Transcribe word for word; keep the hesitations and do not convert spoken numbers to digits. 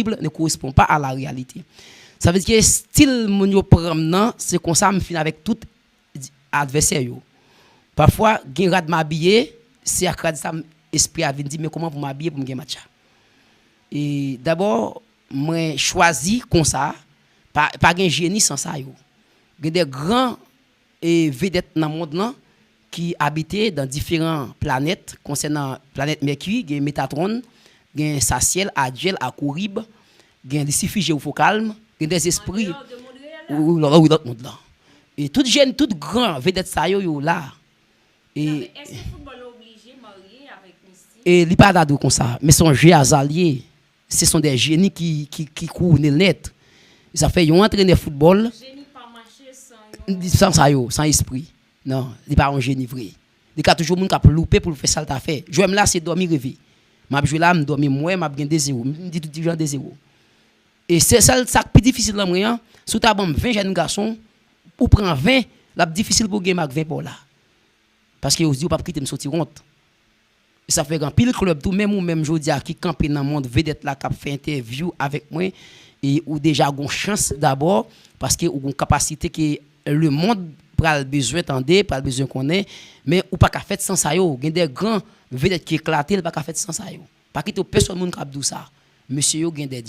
Bib ne correspond pas à la réalité. Sa vle di ke stil moun yo pran m nan, se konsa m fin avèk tout advèsè yo. Pafwa, gen rad m abiye, se ak rad sa m espri a vin di, men kòman pou m abiye pou m gen match la. E dabò, mwen chwazi konsa, pa, pa gen jeni san sa yo. Gen de gran e vedèt nan mond lan ki abite dan diferan planèt. Konsènan planèt Mèki, gen Metatron, gen Sasyèl, Adyèl, Akorib, gen Lisifije ou Fokalm, gen de zespri. Wi, wi, wi, lòt mond lan. E tout jèn, tout gran vedèt sa yo, yo la. E e li pa ta dwe konsa, men se yon je azal ye. Se son de jeni ki, ki, ki kouwone l nèt. Sa fè yon antrenè foutbòl, san sa yo, san espri. Non, li pa yon jeni vre. Li ka toujou moun k ap loupe pou l fè sa l ta fè. Jwè m la, se dòmi reve. M ap jwe la, m dòmi, m wè, m ap gen de zewo. M di tout jan de zewo. E se sèl sa k pi difisil nan mwen an, si w ta ban m ven jèn gason, ou pran ven, l ap difisil pou w gen m ak ven pa w la. Paske yo di yo p ap kite m soti wont. E sa fè gen anpil klèb tou, menm ou menm jodi a ki kanpe nan mond vedèt la k ap fè entèvyou avèk mwen, e ou deja gon chans dabò, paske ou gon kapasite ke lemonn pral bezwen tande, pral bezwen konnen, men ou pa ka fèt san sa yo. Gen de gran vedèt ki eklate, l pa ka fèt san sa yo. Pa kite pèsonn moun k ap di w sa. Mesye yo gen de